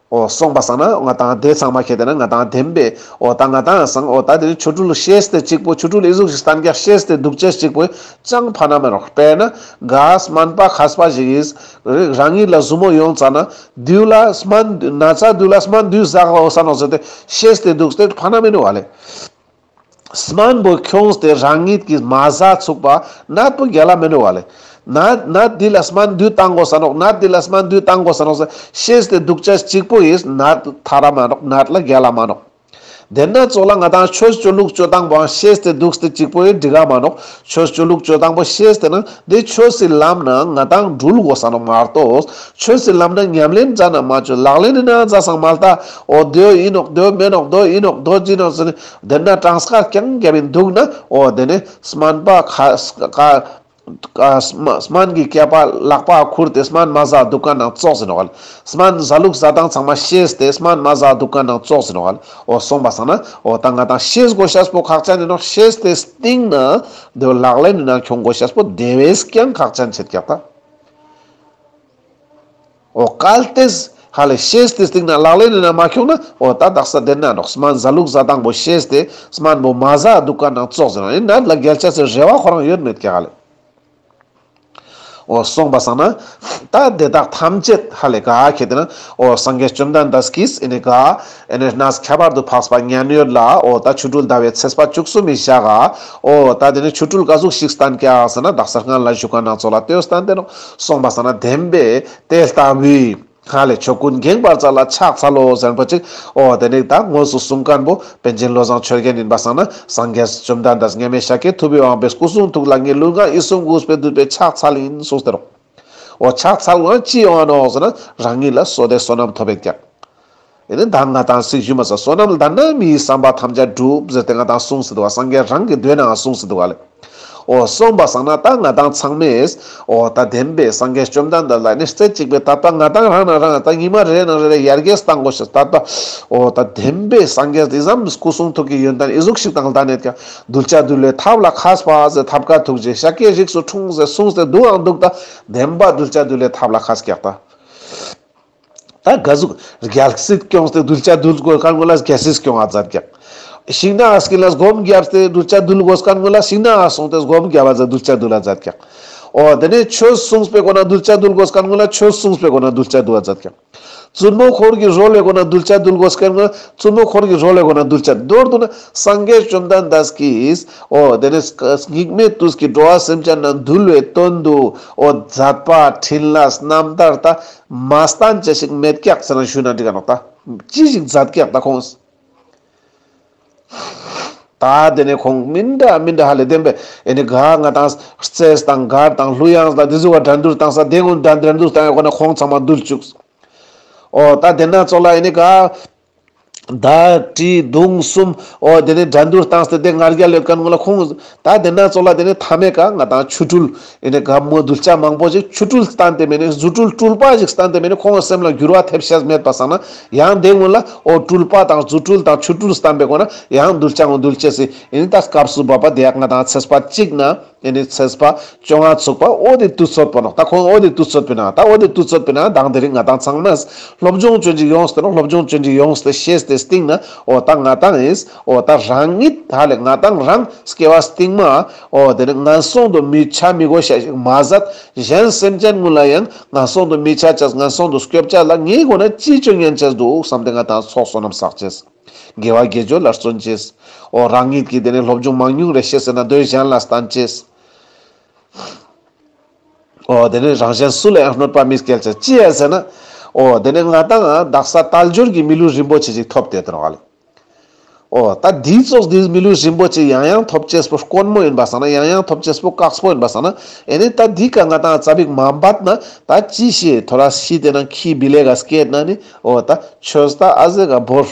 འོ་སོང་པ་སང་ན་ང་ཏང་དེ་ཚང་མ་ཁེ་ཏེ་ན་ང་ཏང་བདེན་པའི་འོ་ད་ང་ཏང་སང་འོ་ད་དེ་ནི་ཆོ་འཕྲུལ་ཤེས་ཏེ་གཅིག་པོ་ཆོ་འཕྲུལ་ཨི་ཟུག་ཞིག་སྟན་རྒྱག་ཤེས་ཏེ་འདུག་ཅེས་གཅིག་པོ་ཅང་ཕན་མེད་རོགས། དཔེར་ན་ག་སྨན་པ་མཁས་པ་ཞིག་གིས་རང་ཉིད་ལ་ཟུར་མོ་ཡོང་ཙ་ན་དུས་ལ་སྨན་ན་ཚ་དུས་ལ་སྨན་དུས་ཟ་ག་འོ་ས་ནོག་ཟེར་ཏེ་ཤེས་ཏེ་འདུག་སྟེ་ཕན་མེད་ནོག་བ་ལེ། སྨན་པོ་ཁྱོངས་ཏེ་རང་ཉིད་ཀྱིས་མ་ཟ་ཚུགས་པ་ནད་པོ་རྒྱལ་ལ་མེད་ནོག་བ་ལེ། ནད་ནད་འདི་ལ་སྨན་དུས་བཏང་དགོས་ས་ནོག། ནད་འདི་ལ་སྨན་དུས་བཏང་དགོས་ས་ནོག་ཟེར་ཤེས་ཏེ་འདུག་ཅེས་གཅིག་པོ་ཡིས་ནད་ཐར་ར་མ་ནོག། ནད་ལ་རྒྱལ་ལ་མ་ནོག། དེ་ན་ཙོགས་ལ་ང་དང་ཆོས་ཅོ་ལུགས་ཅོ་སྟངས་པོའང་ཤེས་ཏེ་འདུག་སྟེ་གཅིག་པོ་ཡིན་འགྲིག་ག་མ་ནོག་ཆོས་ཅོ་ལུགས་ཅོ་སྟངས་པོ་ཤེས་ཏེ་ན་དེ་ཆོས་སི་ལམ་ན་ང་དང་འགྲུལ་དགོས་ས་ནོག་མ་གཏོགས། ཆོས་སི་ལམ་ན་ཉམས་ལེན་མཛད་ན་མ་ཆོག་ལག་ལེན་ནི་ན་མཛད་སང་མ་ལྟ། འོ་དེ་ཡིན་ནོག་དེ་མེན་ནོག་དེ་ཡིན་ནོག་དེ་ཅི་ནོག་ཟེར་ནས་དེ་ན་གྲངས་ཀ་རྐྱང་རྒྱབ་ཡིན་འདུག་ན། འོ་དེ་ནས་སྨན་པ་ཁ་ཁ་ཀ་སྨན་སྨན་གྱི་སྐྱེས་པ་ལག་པ་ཁུར་ཏེ་སྨན་མ་ཟ་འདུག་ག་ནང་ཙོགས་ཟེར་ནོག་ལེ། སྨན་ཟ་ལུགས་ཟ་སྟངས་ཚང་མ་ཤེས་ཏེ་སྨན་མ་ཟ་འདུག་ག་ནང་ཙོགས་ཟེར་ནོག་ལེ། འོ་སོང་པ་སང་ན་འོ་ད་ང་དང་ཤེས་དགོས་ཤེས་པོ་ཁག་ཅན་ཡིན་ནོག་ཤེས་ཏེ་སྟིང་ན་དེ་ལག་ལེན་ནི་ན་ཁྱོང་དགོས་ཤེས་པོ་དེ་བས་ཀྱང་ཁག་ཅན་ཆེད་ཀྱག་ད། འོ་གལ་ཏེ་ཧ་ལེ་ཤེས་ཏེ་སྟིང་ན་ལག་ལེན་ནི་ན་མ་ཁྱོང་ན་འོ་ད་དག་ས་དེ་ན་ནོག་སྨན་ཟ་ལུགས་ཟ་སྟངས་པོ་ཤེས་ཏེ་སྨན་པོ་མ་ཟ་འདུག་ག་ནང་ཙོགས་ཟེར་ནོག་ཡིན་ན་ལ་རྒྱལ་ཆ་སི་རེ་བ་ཁོ་རང་ཡོད་མེད་ཀྱག་ལེ། འོ་སོང་པ་སང་ན་ད་དེ་དག་ཐམས་ཅད་ཧ་ལེ་ག་ཁེ་ཏེ་ན་འོ་སངས་རྒྱས་བཅོམ་ལྡན་འདས་ཀྱིས་ཨེ་ནི་ག་ཨེ་ནི་གནས་ཁྱད་པར་དུ་འཕགས་པ་མཉན་ཡོད་ལ་འོ་ད་ཆོ་འཕྲུལ་ཟླ་བའི་ཚེས་པ་བཅུ་གསུམ་མི་ཞག་ག་འོ་ད་དེ་ནི་ཆོ་འཕྲུལ་ག་ཟུག་ཞིག་བསྟན་ཀྱག་ཟེར་ན་དག་ས་སྔན་ལ་ཞུ་ཁན་ནང་ཙོགས་ལ་ལྟོས་བསྟན་ཏེ་ནོག་སོང་པ་སང་ན་བདེན་པས་དེ་ལྟ་བུའི་ཧ་ལེ་ཆོས་ཀུན་འགེངས་པར་མཛད་ལ་ཕྱག་འཚལ་ལོ་ཟེར་པ་ཅིག་འོ་དེ་ནི་ད་དངོས་སུ་གསུང་མཁན་པོ་པཎ་ཆེན་བློ་བཟང་ཆོས་རྒྱན་ཡིན་པ་སང་ན་སངས་རྒྱས་བཅོམ་ལྡན་འདས་མཉམ་མེད་ཤཱཀྱ་ཐུབ་པའི་དབང་པོའི་སྐུ་གསུང་ཐུགས་ལ་ངས་ལུས་ངག་ཡིད་གསུམ་གུས་པས་འདུད་པའི་ཕྱག་འཚལ་ཡིན་གསུངས་ཏེ་རོག་འོ་ཕྱག་འཚལ་བ་ཅི་ཡོང་ང་ནོག་ཟེར་ན་རང་ཉིད་ལ་བསོད་བདེ་བསོད་ནམས་ཐོབ་པའི་ཀྱག་ཨེ་ནི་ད་ང་དང་ཚིག་ཞུ་མ་ས་བསོད་ནམས་ལྡན་ན་མིའི་བསམ་པ་ཐམས་ཅད་འགྲུབ་ཟེར་ཏེ་ང་དང་གསུངས་སེ་འདུག་ག་སངས་རྒྱས་རང་གི་མདོའི་ནང་གསུངས་སེ་འདུག་ག་ལེ། འོ་སོང་པ་སང་ན་ད་ང་དང་ཚང་མས་འོ་ད་བདེན་པའི་སངས་རྒྱས་བཅོམ་ལྡན་འདས་ལ་ནི་རྩེ་གཅིག་པའི་དད་པ་ང་དང་རང་ན་རང་ད་ཉི་མ་རེ་ནང་རེ་རེ་ཡར་རྒྱས་བཏང་དགོས་ཤེས་དད་པ། འོ་ད་བདེན་པའི་སངས་རྒྱས་འི་ཙམ་སྐུ་གསུང་ཐུགས་ཀྱི་ཡོན་ཏན་འི་ཟུག་ཞིག་དང་ལྡན་ནེད་ཀྱང་གདུལ་བྱ་འདུལ་བའི་ཐབས་ལ་མཁས་པ་ཟེར་ཐབས་མཁས་ཐུགས་རྗེ་ཤཱཀྱའི་རིགས་སུ་འཁྲུངས་ཟེར་གསུངས་ཏེ་འདུག་ཨང་འདུག་ད་བདེན་པ་གདུལ་བྱ་འདུལ་བའི་ཐབས་ལ་མཁས་ཀྱག་ད། ད་ག་ཟུག་རྒྱལ་སྲིད་སྐྱོངས་ཏེ་གདུལ་བྱ་འདུལ་དགོས་མཁན་ངོ་ལ་རྒྱལ་སྲིད་སྐྱོང་བ་མཛད་ཀྱག་ཤིང་ནགས་སྐྱིན་ལ་སྒོམ་བརྒྱབ་སྟེ་གདུལ་བྱ་འདུལ་དགོས་མཁན་ངོ་ལ་ཤིང་ནགས་སོང་སྟེ་སྒོམ་བརྒྱབ་པ་མཛད་གདུལ་བྱ་འདུལ་བ་མཛད་ཀྱག་འོ་དེ་ནས་ཆོས་གསུངས་པའི་སྒོ་ན་གདུལ་བྱ་འདུལ་དགོས་མཁན་ངོ་ལ་ཆོས་གསུངས་པའི་སྒོ་ན་གདུལ་བྱ་འདུལ་བ་མཛད་ཀྱག་བཙུན་མོ་འཁོར་གྱིས་རོལ་བའི་སྒོ་ན་གདུལ་བྱ་འདུལ་དགོས་མཁན་ངོ་ལ་བཙུན་མོ་འཁོར་གྱིས་རོལ་བའི་སྒོ་ན་གདུལ་བྱ། མདོར་བསྡུ་ན་སངས་རྒྱས་བཅོམ་ལྡན་འདས་ཀྱིས་འོ་དེ་ནས་སྙིགས་མའི་དུས་ཀྱི་འགྲོ་བ་སེམས་ཅན་རྣམས་འདུལ་བའི་དོན་དུ་འོ་མཛད་པ་འཕྲིན་ལས་རྣམ་ཐར་ད་མ་བསྟན་ཅེས་ཞིག་མེད་ཀྱག་ཟེར་ན་ཞུ་ན་འགྲིག་ག་ནོག་ད་ཅི་ཞིག་མཛད་ཀྱག་ད་ཁོང་། ད་དེ་ནས་ཁོང་མི་འདྲ་མི་འདྲ་ཧ་ལས་བདེན་པའི་ཨེ་ནི་ག་ང་དང་རྩེས་དང་གར་དང་གླུ་དབྱངས་དང་དེ་ཚོ་བ་འགྲན་བསྡུར་བཏང་ས་དེ་ངོ་འགྲན་འགྲན་བསྡུར་བཏང་ཡོད་ཁོ་ན་ཁོང་ཚང་མ་འདུལ་བཅུག་འོ་ད་དེ་ན་ཙོགས་ལ་ཨེ་ནི་ག་མདའ་གྲི་མདུང་གསུམ་འོ་དེ་ནས་འགྲན་བསྡུར་བཏང་སྟེ་དེ་ང་རྒྱལ་ཡོད་མཁན་ངོ་ལ་ཁོང་། ད་དེ་ན་ཙོགས་ལ་དེ་ནས་མཐའ་མའི་ཀ་ང་དང་ཆོ་འཕྲུལ་ཨེ་ནི་ག་མོ་གདུལ་བྱ་མང་པོ་ཞིག་ཆོ་འཕྲུལ་བསྟན་ཏེ་མེད་ནི་རྫུ་འཕྲུལ་སྤྲུལ་པ་ཞིག་བསྟན་ཏེ་མེད་ནི་ཁོང་སེམས་ལ་འགྱུར་བ་ཐེབས་ཤེས་མེད་པ་སང་ན་ཡང་དེ་སྔོན་ལ་འོ་སྤྲུལ་པ་དང་རྫུ་འཕྲུལ་དང་ཆོ་འཕྲུལ་བསྟན་པའི་སྒོ་ན་ཡང་གདུལ་བྱ་ངོ་གདུལ་བྱེད་སི་ཨེ་ནི་ད་སྐབས་སུ་བབ་པ་དེ་ཡག་ང་དང་ཚེས་པ་གཅིག་ན་ཨེ་ནི་ཚེས་པ་བཅོ་ལྔ་ཚུགས་པ་འོ་དེ་དུས་ཚོད་པོ་ནོག་ད་ཁོང་འོ་དེ་དུས་ཚོད་པོ་ན་ད་འོ་དེ་དུས་ཚོད་པོ་ན་དང་དེ་རིང་ང་དང་ཚང་མས་སློབ་སྦྱོང་ཅོ་ཅིག་ཡོངས་ཏེ་ནོག་སློབ་སྦྱོང་ཅོ་ཅིག་ཡོངས་ཏེ་ཤེས་ཏེ་སྟིང་ན་འོ་ད་ང་དང་ཨིས་འོ་ད་རང་ཉིད་ཧ་ལས་ང་དང་རང་སྐྱེ་བ་སྟིང་མ་འོ་དེ་ནི་ངན་སོང་དུ་མི་ཆ་མི་དགོས་ཤེས་ཞིག་མ་ཟད་གཞན་སེམས་ཅན་ངུ་ལ་ཡང་ངན་སོང་དུ་མི་ཆ་ཅེས་ངན་སོང་དུ་སྐྱོབ་ཅེས་ལ་ངའི་སྒོ་ན་ཅི་ཅོ་ཉན་ཅེས་འདུག་བསམ་སྟེ་ང་དང་ཚོགས་བསོད་ནམས་བསགས་ཅེས། དགེ་བ་དགེ་སྦྱོར་ལ་བརྩོན་ཅེས། འོ་རང་ཉིད་ཀྱིས་དེ་ནས་སློབ་སྦྱོང་མང་ཉུང་རེ་ཤེས་ཟེར་ན་དོན་གཞན་ལ་བསྟན་ཅེས། འོ་དེ་ནས་རང་གཞན་སུ་ལ་ཡང་གནོད་པ་མི་སྐྱེལ་ཅེས་ཅི་ཡ་ཟེར་ན། འོ་དེ་ནས་ང་དང་དག་ས་དལ་འབྱོར་གྱི་མི་ལུས་རིན་པོ་ཆེ་ཅིག་ཐོབ་སྟེ་དེ་ནོག་ལེ། འོ་ད་འདི་ཙོགས་འདི་མི་ལུས་རིན་པོ་ཆེ་ཡང་ཡང་ཐོབ་ཅེས་པོ་དཀོན་མོ་ཡིན་པ་སང་ན་ཡང་ཡང་ཐོབ་ཅེས་པོ་དཀགས་པོ་ཡིན་པ་སང་ན་ཨེ་ནི་ད་འདི་ཀ་ང་དང་ཙ་པིག་མ་འབད་ན་ད་ཅི་ཤེས་ཐོ་ར་ཤི་དེ་ན་ཁྱི་བི་ལེ་ག་སྐྱེད་ན་ནི་འོ་ད་ཆོས་ད་ཨ་ཟེ་ག་བོར།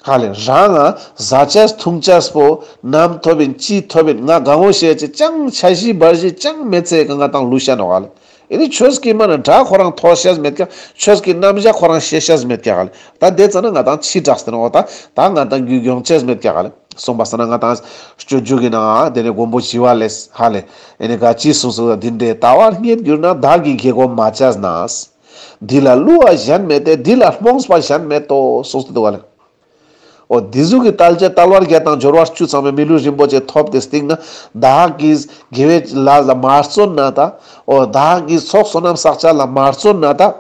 ཧ་ལེ་རང་ང་ཟ་ཅེས་འཐུང་ཅེས་པོ་ནམ་ཐོབ་ཡིན་ཅི་ཐོབ་ཡིན་ང་ག་ངོ་ཤེས་ཅེས་ཅང་འཆར་གཞི་འབད་གཞི་ཅང་མེད་ཚེ་ག་ང་དང་ལུས་ཤ་ནོག་ལེ། ཨེ་ནི་ཆོས་ཀྱི་མ་ན་དགྲ་ཁོ་རང་ཐོ་ཤེས་མེད་ཀྱག་ཆོས་ཀྱི་རྣམ་གཞག་ཁོ་རང་ཤེས་ཤེས་མེད་ཀྱག་ལེ། ད་དེ་ཙ་ན་ང་དང་ཕྱི་དྲགས་ཏེ་ནོག་ད་ད་ང་དང་རྒྱུ་གྱོང་ཅེས་མེད་ཀྱག་ལེ། སོང་པ་སང་ན་ང་དང་སྤྱོད་འཇུག་གི་ནང་དེ་ནས་མགོན་པོ་ཞི་བ་ལྷས་ཧ་ལེ་ཨེ་ནི་ག་ཅི་གསུངས་སོ། འདི་འདྲའི་ལྟ་བ་རྙེད་གྱུར་ན། བདག་གིས་དགེ་སྒོ་མ་བྱས་ནས། འདི་ལ་བསླུ་བ་གཞན་མེད་དེ། འདི་ལ་རྨོངས་པ་གཞན་མེད་དོ། གསུངས་ཏེ་འདུག་ལེ། འོ་འདི་ཟུག་གི་དལ་བྱེད་དལ་བ་བརྒྱད་དང་འབྱོར་བ་བཅུ་ཚང་བའི་མི་ལུས་རིན་པོ་ཆེ་ཐོབ་སྟེ་སྟིང་ན་བདག་གིས་དགེ་བའི་ལས་ལ་མ་བརྩོན་ན་ད། འོ་བདག་གིས་ཚོགས་བསོད་ནམས་བསགས་ཅེས་ལ་མ་བརྩོན་ན་ད།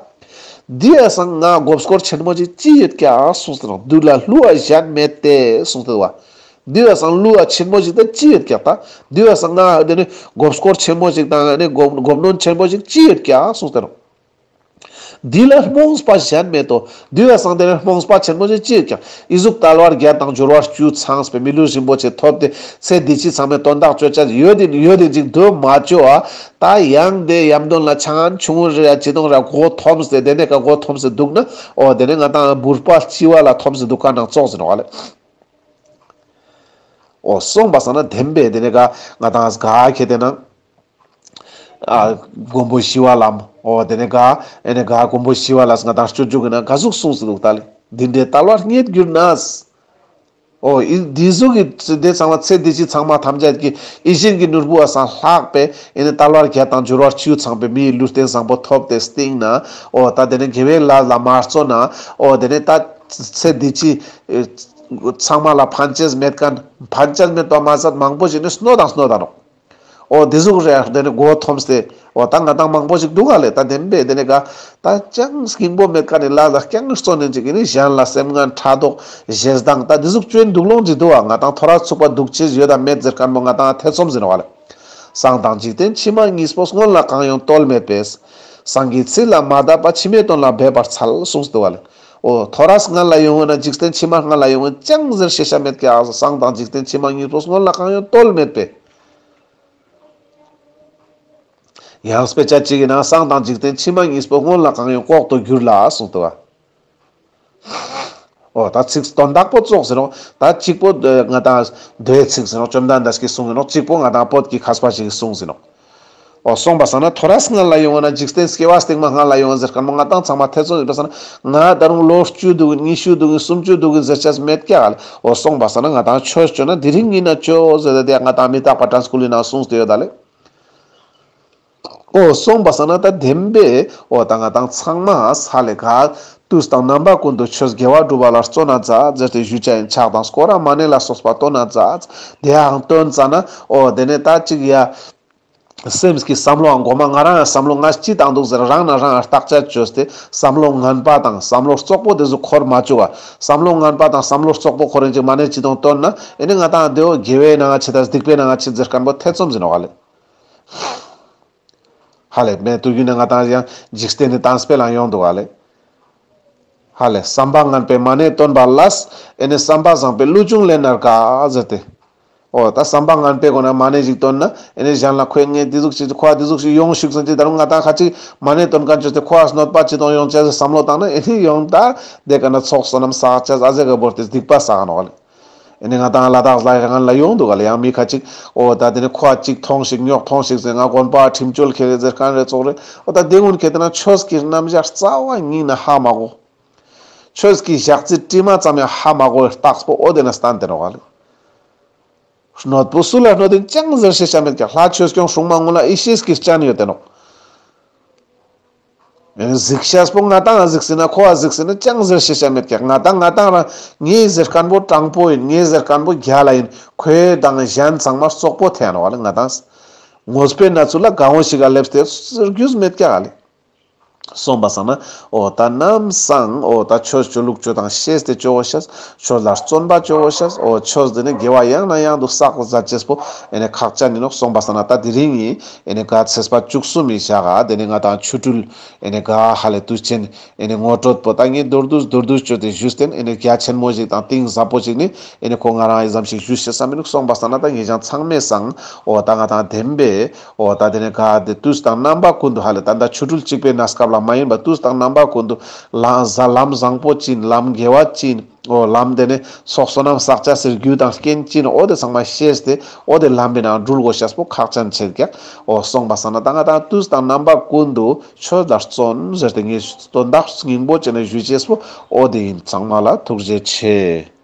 འདི་བ་སང་ང་མགོ་སྐོར་ཆེན་མོ་ཅིག་ཅི་ཡོད་ཀྱག་གསུངས་ཏེ་ནོག་འདི་ལ་བསླུ་བ་གཞན་མེད་དེ་གསུངས་ཏེ་འདུག་བ། འདི་བ་སང་བསླུ་བ་ཆེན་མོ་ཅིག་ད་ཅི་ཡོད་ཀྱག་ད། འདི་བ་སང་ང་དེ་ནི་མགོ་སྐོར་ཆེན་མོ་ཅིག་དང་ནི་མགོ་མགོ་གནོན་ཆེན་མོ་ཅིག་ཅི་ཡོད་ཀྱག་གསུངས་ཏེ་ནོག་འདི་ལ་རྨོངས་པ་གཞན་མེད་དོ། འདི་བ་སང་དེ་ནས་རྨོངས་པ་ཆེན་པོ་ཞིག་ཅི་ཡོད་ཀྱང་ཨི་ཟུག་དལ་བ་བརྒྱད་དང་འབྱོར་བ་བཅུ་ཚང་བའི་མི་ལུས་རིན་པོ་ཆེ་ཐོབ་སྟེ་ཚེ་འདི་ཕྱི་ཚང་མའི་དོན་དག་ཅོ་ཅེས་ཡོད་དེ་ཡོད་དེ་ཅིག་འདོད་མ་ཅོ་བ། ད་ཡང་དེ་ཡམ་དོན་ལ་ཆང་ཆུང་ངུ་རེ་ཡ་ཅི་དོང་ར་མགོ་འཐོམས་ཏེ་དེ་ནས་ཀ་མགོ་འཐོམས་ཏེ་འདུག་ན། འོ་དེ་ནས་ང་ཏང་བུར་པ་ལྕི་བ་ལ་འཐོམས་ཏེ་འདུག་ག་ནང་ཙོགས་ཟེར་ནོག་ལེ། འོ་སོང་པ་སང་ན་བདེན་པས་དེ་ནས་ཀ་ང་ཏང་ག་ཁེ་དེ་ན། ཨ་མགོན་པོ་ཞི་བ་ལྷ། འོ་དེ་ནས་ག་ཨེ་ནས་ག་མགོན་པོ་ཞི་བ་ལྷ་ང་ཏང་སྤྱོད་འཇུག་གི་ན་ག་ཟུག་གསུངས་སུ་འདུག་ད་ལེ། འདི་འདྲའི་དལ་བར་རྙེད་གྱུར་ནས། འོ་ཨི་འདི་ཟུག་གི་དེ་ཚང་མ་ཚེ་འདི་ཕྱི་ཚང་མ་ཐམས་ཅད་ཀྱི་ཡིད་བཞིན་གྱི་ནོར་བུ་བ་སང་ལྷག་པའི་ཨེ་ནས་དལ་བ་བརྒྱད་དང་འབྱོར་བ་བཅུ་ཚང་པའི་མིའི་ལུས་རྟེན་བཟང་པོ་ཐོབ་སྟེ་སྟིང་ན། འོ་ད་དེ་ནས་དགེ་བའི་ལས་ལ་མ་བརྩོན་ན། འོ་དེ་ནས་ད་ཚེ་འདི་ཕྱི་ཚང་མ་ལ་ཕན་ཅེས་མེད་མཁན་ཕན་ཅེས་མེད་པ་མ་ཟད་མང་པོ་ཞིག་ནི་གནོད་དང་གནོད་ད་ནོག་འོ་དེ་ཟུག་རེ་དེ་ནི་མགོ་འཐོམས་ཏེ། འོ་ད་ང་ཏང་མང་པོ་ཞིག་འདུག་ག་ལེ། ད་བདེན་པས་དེ་ནི་ག་ད་ཅང་སྙིང་པོ་མེད་ཀ་ནི་ལ་ལ་རྐྱང་བརྩོན་ནས་ཅིག་ནི་གཞན་ལ་སེམས་ངན་ཕྲག་དོག་ཞེ་སྡང་ད་དེ་ཟུག་བཅོས་འདུག་ལོང་ཅིག་འདུག་བ། ང་ཏང་ཐོ་ར་ཚུགས་པ་འདུག་ཅེས་ཡོད་དམ་མེད་ཟེར་མཁན་པོ་ང་ཏང་ཐེ་ཚོམ་ཟིན་བ་ལེ། སང་དང་འཇིག་རྟེན་ཕྱི་མ་གཉིས་པོ་སྔོན་ལ་གང་ཡོང་བརྟོལ་མེད་པས། སང་གི་ཚིག་ལ་མ་བརྡབས་པ་ཕྱི་མའི་དོན་ལ་འབད་པར་འཚལ་གསུངས་འདུག་བ་ལེ། འོ་ཐོ་རས་སྔན་ལ་ཡོང་བ་ན་འཇིག་རྟེན་ཕྱི་མ་སྔན་ལ་ཡོང་བ་ཅང་ཟེར་ཤེས་བྱ་མེད་ཀྱང་སང་དང་འཇིག་རྟེན་ཕྱི་མ་གཉིས་པོ་སྔོན་ལ་གང་ཡོང་བརྟོལ་མེད་པས། ཡང་དཔེ་ཆ་གཅིག་གི་ནང་སང་དང་འཇིག་རྟེན་ཕྱི་མ་གཉིས་པོ་སྔོན་ལ་གང་ཡོང་ལྐོག་ཏུ་གྱུར་ལ་གསུངས་འདུག་བ། འོ་ད་ཚིག་དོན་དག་པོ་ཙོགས་ཟེར་ནོག་ད་གཅིག་པོ་ང་ཏང་མདོའི་ཚིག་ཟེར་ནོག་བཅོམ་ལྡན་འདས་ཀྱིས་གསུངས་ཟེར་ནོག་གཅིག་པོ་ང་ཏང་བོད་ཀྱི་མཁས་པ་ཞིག་གིས་གསུངས་ཟེར་ནོག་འོ་སོང་པ་སང་ན་ཐོ་རས་སྔན་ལ་ཡོང་བ་ན་འཇིག་རྟེན་སྐྱེ་བ་སྟིང་མ་སྔན་ལ་ཡོང་བ་ཟེར་མཁན་པོ་ང་ཏང་ཚང་མ་ཐེ་ཚོམ་ཡོད་པ་སང་ན། ང་ད་རུང་ལོ་བཅུ་འདུག་གི་ཉི་ཤུ་འདུག་གི་སུམ་ཅུ་འདུག་གི་ཟེར་ཆས་མེད་ཀྱག་ལེ། འོ་སོང་པ་སང་ན་ང་ཏང་ཆོས་བཅོ་ན་དེ་རིང་ཉིན་ན་བཅོ་ཟེར་ཏེ་ང་ཏང་མི་རྟག་པ་དྲན་སྐུལ་ལི་ནང་གསུངས་ཏེ་ཡོད་ད་ལེ། འོ་སོང་པ་སང་ན་ད་བདེན་པས་འོ་ད་ང་ཏང་ཚང་མ་ས་ལེ་ག་དུས་དང་རྣམ་པ་ཀུན་ཏུ་ཆོས་དགེ་བ་སྒྲུབ་པ་ལ་བརྩོན་ན་མཛད་ཟེར་ཏེ་ཞུ་བྱ་ཡིན། ཕྱག་དང་སྐོར་ར་མ་ཎི་ལ་སོགས་པ་བཏོན་ན་མཛད། དེའང་བཏོན་ཙ་ན་འོ་དེ་ནས་ད་ཅིག་ཡ་སེམས་ཀྱི་བསམ་བློའང་གོ་མ་ང་རང་ཡང་བསམ་བློ་ང་ཅི་བཏང་འདུག་ཟེར་རང་ན་རང་བརྟག་དཔྱད་བཅོས་ཏེ་བསམ་བློ་ངན་པ་དང་བསམ་བློ་རྩོག་པོ་དེ་ཚོ་འཁོར་མ་བཅུག་བ། བསམ་བློ་ངན་པ་དང་བསམ་བློ་རྩོག་པོ་འཁོར་རིན་ཅིག་མ་ཎི་ཅི་དང་བཏོན་ན་ཨེ་ནི་ང་ཏང་དེའོ་དགེ་བའི་ནང་ང་ཆེ་ད་སྡིག་པའི་ནང་ང་ཆེ་ཟེར་མཁན་པོ་ཐེ་ཚོམ་ཟིན་ནོག་ལེ། ཧ་ལེ་མེ་ཏུ་གུ་ནི་ང་ཏང་ཡང་འཇིག་རྟེན་ནི་དང་སྤེལ་ལ་ཡོང་འདུག་ག་ལེ། ཧ་ལེ་བསམ་པ་ངན་པའི་མ་ཎི་བཏོན་པ་ལས་ཨེ་ནི་བསམ་པ་བཟང་པོའི་ལུས་ཅུང་ལེན་ནར་དགའ་ཟེར་ཏེ། འོ་ད་བསམ་པ་ངན་པའི་སྒོ་ནས་མ་ཎི་ཞིག་བཏོན་ན་ཨེ་ནི་གཞན་ལ་ཁོས་ངས་འདི་ཟུག་ཅིག་ཁོ་འདི་ཟུག་ཅིག་ཡོང་ཤུགས་སོང་ཅིག་ད་རུང་ང་ཏང་ཁ་ཅིག་མ་ཎི་བཏོན་མཁན་བཅོས་ཏེ་ཁོ་གནོད་པ་ཅི་དང་ཡོང་ཅེས་བསམ་བློ་བཏང་ན་ཨེ་ནི་ཡོང་ད་དེ་ཀ་ན་ཚོགས་བསོད་ནམས་བསགས་ཅེས་ཨ་ཟེ་ག་བོར་ཏེ་སྡིག་པ་བསགས་ནོག་ལེ། ཨེ་ནི་ང་ཏང་ལ་དྭགས་ལ་ཡང་ལ་ཡོང་འདུག་ག་ལེ། ཡང་མི་ཁ་ཅིག་འོ་ད་དེ་ནི་ཁོ་ཅིག་མཐོང་ཞིག་ཉོག་མཐོང་ཞིག་ཟེར་ང་དགོན་པ་ཁྲིམས་བཅོལ་ཁེ་རེ་ཟེར་མཁན་རེ་ཙོགས་རེ། འོ་ད་དེ་ཀུན་ཁེ་དེ་ན་ཆོས་ཀྱི་རྣམ་གཞག་རྩ་བ་ཉིད་ནས་ཧ་མ་གོ། ཆོས་ཀྱི་ཞག་རྩི་དྲི་མ་ཙམ་ཡང་ཧ་མ་གོ་བའི་རྟགས་པོ་འོ་དེ་ན་སྟན་ཏེ་ནོག་ག་ལེ། གནོད་པོ་སུ་ལ་གནོད་དེ་ཅང་ཟེར་ཤེས་བྱ་མེད་ཀྱག་ལྷ་ཆོས་སྐྱོང་སྲུང་མ་ངུ་ལ་ཨི་ཤེས་ཀྱི་སྤྱན་ཡོད་དེ་ནོག་གཟིགས་ཤེས་པོ་ང་ཏང་ང་གཟིགས་ཟིན་ན་ཁོ་ཨ་གཟིགས་ཟིན་ན་ཅང་ཟེར་ཤེས་བྱ་མེད་ཀྱག་ང་ཏང་ང་ཏང་རང་ངའི་ཟེར་མཁན་པོ་དྲང་པོ་ཡིན། ངའི་ཟེར་མཁན་པོ་རྒྱལ་ལ་ཡིན། ཁོའི་དང་གཞན་ཚང་མ་རྩོག་པོ་ཐལ་ནོག་ག་ལེ། ང་ཏང་ངོས་པོའི་གནས་ཚུལ་ལ་གང་བོ་ཞིག་ག་སླེབས་ཏེ་ཟེར་རྒྱུས་མེད་ཀྱག་ག་ལེ། སོང་པ་སང་ན་འོ་ད་ནམ་སང་འོ་ད་ཆོས་ཆོས་ལུགས་ཆོས་དང་ཤེས་ཏེ་ཆོས་ཤེས། ཆོས་ལ་བརྩོན་པ་ཆོས་ཤེས། འོ་ཆོས་དེ་ནི་དགེ་བ་ཡང་ན་ཡང་དུ་བསགས་མཛད་ཅེས་པོ་ཨེ་ནི་ཁག་ཅན་ཡིན་ནོག་སོང་པ་སང་ན་ད་དེ་རིང་ངི་ཨེ་ནི་ག་ཚེས་པ་བཅུ་གསུམ་མི་ཞག་ག་དེ་ནི་ང་ཏང་ཆོ་འཕྲུལ་ཨེ་ནི་ག་ཧ་ལེ་དུས་ཆེན་ཨེ་ནི་ངོ་སྤྲོད་པོ་ད་ངས་མདོར་བསྡུས་མདོར་བསྡུས་བཅོས་ཏེ་ཞུས་ཏེ་ཨེ་ནི་རྒྱ་ཆེན་མོ་ཞིག་དང་གཏིང་ཟབ་པོ་ཞིག་ནི་ཨེ་ནི་ཁོ་ང་རང་ཨི་ཙམ་ཞིག་ཞུས་ཤེས་ས་མི་ནུག་སོང་པ་སང་ན་ད་ངེད་ཅག་ཚང་མའི་སང་འོ་ད་ང་ཏང་བདེན་པས། འོ་ད་དེ་ནས་ག་དེ་དུས་དང་རྣམ་པ་ཀུན་ཏུ་ཧ་ལེ་ད་ད་ཆོ་འཕྲུལ་གཅིག་པའི་གནས་སྐབས་ལ་མ་ཡིན་པ་དུས་དང་རྣམ་པ་ཀུན་ཏུ་ལམ་བཟང་ལམ་བཟང་པོ་ཅིག་ལམ་དགེ་བ་ཅིག་འོ་ལམ་དེ་ནས་ཚོགས་བསོད་ནམས་བསགས་བྱ་ཟེར་རྒྱུ་དང་རྐྱེན་ཅིག་འོ་དེ་ཚང་མ་ཤེས་ཏེ་འོ་དེ་ལམ་པའི་ནང་འགྲུལ་དགོས་ཤེས་པོ་ཁག་ཅན་ཆེ་ཀྱག་འོ་སོང་པ་སང་ན་ད་ང་ཏང་དུས་དང་རྣམ་པ་ཀུན་ཏུ་ཆོས་ལ་བརྩོན་ཟེར་ཏེ་ངས་དོན་དག་སྙིང་པོ་བྱས་ནས་ཞུ་ཅེས་པོ་འོ་དེ་ཡིན། ཚང་མ་ལ་ཐུགས་རྗེ་ཆེ།